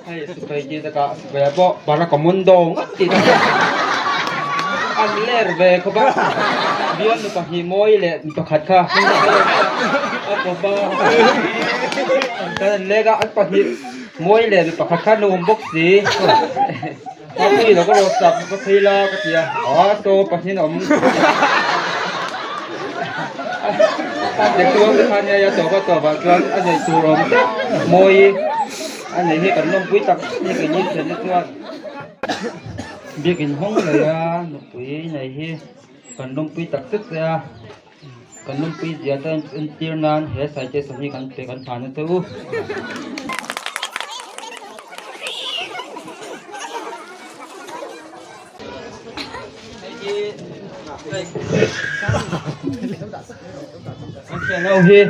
Hei sipai tih takah sipai ah pawh para commando ngat tih takah an ler ve khawp a bial nu pahnih mawi leh mi pakhat kha a kawp a kan an lek a an pahnih mawi leh mi pakhat kha an awm bawk si a pui lo ka rawh sak ka phei la ka ti a a saw pahnih an awm a tawp a khan a tawp a tawp ah chuan a neih tur awm tak mawi. A nei hi kan lawmpui tak ni keini thiante chuan biakin hawng leh a nupui nei hi kan lawmpui tak zet zet a kan lawmpui zia te entir nan he citation hi kan pe kan hlan a che u. An thian ho hi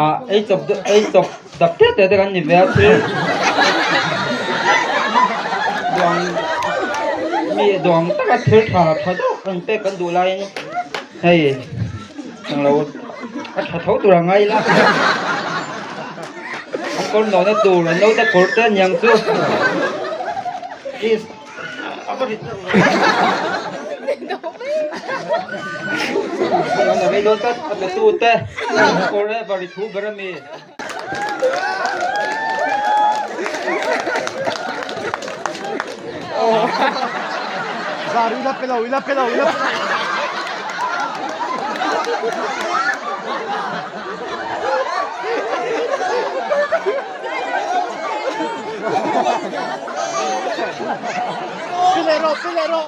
ah ei chawp ei chawp dap te te te kan ni ve a thil duang mi duang taka thil tha tha deuh an pek kan duh laiin hei englo a tha tho tur a ngai ila an kawr nawhna tur an naute kawr te aniang chu. Pi leh rawh, pi leh rawh.